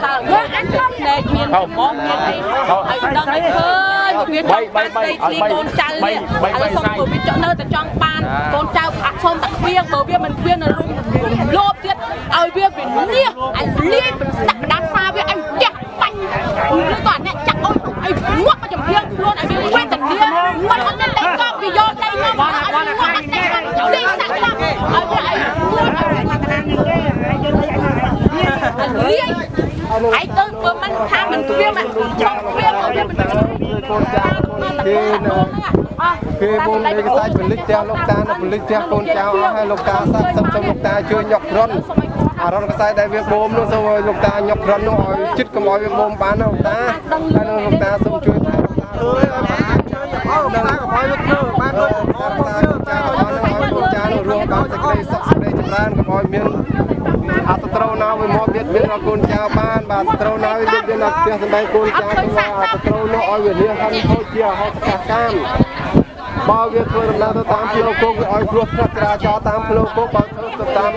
តើអញភ្នែកមានច្មោះមានអីឲ្យដឹងឲ្យឃើញវាចង់បានដីធ្លីកូនចៅនេះឥឡូវសុំព្រោះវានៅតែចង់បានកូនចៅអត់សុំតែគ្វៀងបើវាមិនគ្វៀងនៅរុំលោបទៀតឲ្យវាវិនិច្ឆ័យឲ្យលាយប្រសាក់ដាសាវាឲ្យផ្ទះបាញ់ឬក៏អ្នកចាក់អូនឲ្យងាប់មកចំហៀងខ្លួនឲ្យវាវេទនាមិនអត់មានដីកប់វាយកដីមកឲ្យងាប់អត់ដីកប់លីសាក់ស្លាប់ឲ្យវាឲ្យងាប់ឲ្យលាយឯងទៅបើមិនថាមិនគ្វាមិនចង់គ្វាមកវាមិន កូនចៅគេគេបូមលេខសាច់ពលិចផ្ទះលោកតានៅពលិចផ្ទះកូនចៅអស់ហើយលោកតាសាក់សុំសុំលោកតាជួយញុករន់អារន់ខ្សែដែលវាបូមនោះសូមឲ្យលោកតាញុករន់នោះឲ្យចិត្តកុំឲ្យវាបូមបានណាលោកតាហើយលោកតាសូមជួយថែលោកតា អើយឲ្យបានអើតាកុំឲ្យវាធ្វើបានដូច តាតាចាដល់នឹងឲ្យកូនចៅនោះរួមបានសេចក្តីសុខសេចក្តីចម្រើនកុំឲ្យមានអសត្រូវណាវាមកបៀតបៀនដល់កូនចៅបានបាទសត្រូវណាវាបៀតបៀនដល់ផ្ទះសម្បែងកូនចៅទៅអសត្រូវនោះឲ្យវាលះហិនខូចជាអហោសកាកម្មបើវាធ្វើដំណើរទៅតាមផ្លូវគោកវាឲ្យគ្រោះថ្នាក់ចរាចរណ៍តាមផ្លូវគោកបើធ្វើទៅតាម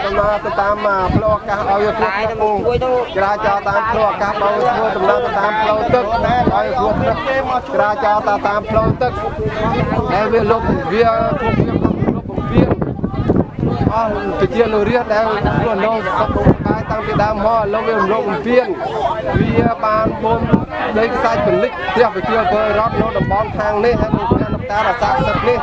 ដំណើរទៅតាមផ្លូវអាកាសឲ្យវាគ្រោះថ្នាក់ចរាចរណ៍តាមផ្លូវអាកាសបើធ្វើដំណើរទៅតាមផ្លូវទឹកឲ្យគ្រោះថ្នាក់ចរាចរណ៍ទៅតាមផ្លូវទឹកដែលវាលុបវាគ្រប់វាលុបបំពេញអស់ប្រជានុរាស្ត្រដែលរស់នៅសុខសប្បាយតាំងពីដើមមកឥឡូវវារំលោភបំពានវាបានបូមដីខ្សាច់ពលិចផ្ទះប្រជាពលរដ្ឋនៅតំបន់ខាងនេះហើយនឹងផ្ទះលោកតារសាសិទ្ធនេះ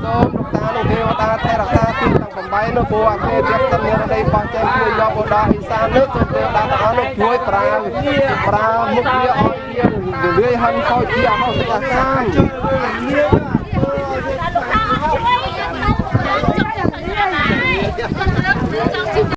សូមលោកតាលោកទេវតាថែរក្សាទីទាំង8នោះព្រោះអាគ្នេយ៍ផ្ទះសិនមានដីបោះចែកជួយយកឧត្តរអ៊ីសាននោះសូមទេវតាទាំងអស់នោះជួយប្រើប្រើមុខវាឲ្យវាលាយហិនខូចជាអហោសិកកម្ម